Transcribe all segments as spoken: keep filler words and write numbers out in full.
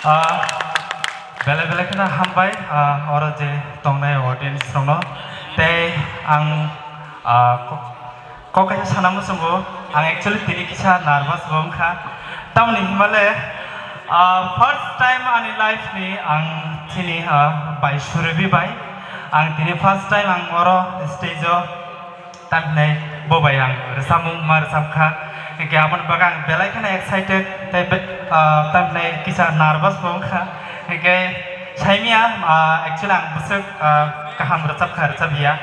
Ah, belai belai kheno hambai, ah, oro je tongnai audience rokno. Tei ang, ah, kok, kok kaisa sana muchungo, ang actually tini kisa nervous bo wngkha. Tamoni himale, ah, first time ani life ni ang chini, ah, bai Surubi bai, ang tini first time ang oro stage o Tamhinai bo bai ang rwchapmung ma rwchapkha, hinkhe aboni bagwi ang belai kheno excited tei be-, ah, tamhinai kisa nervous bo wngkha, hinkhe saimya, ah, actually ang bwswk, ah, kaham rwchapkha rwchapya,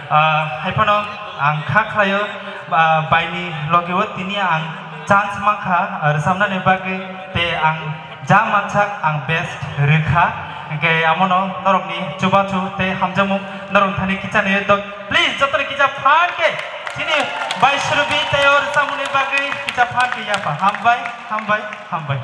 ah, haiphano ang kha khlaio, ah, baini logio tini ang chance mankha, ah, rwchapnani bagwi tei ang ja mansak ang best rwkha, hinkhe amono norokni chubachu tei hamjakmung norok thani kichani dok. Please, jotoni kisa phan khe chini bai Surubi tei o rwchapmungni bagwi kisa phan khe yapha. Hambai, hambai, hambai.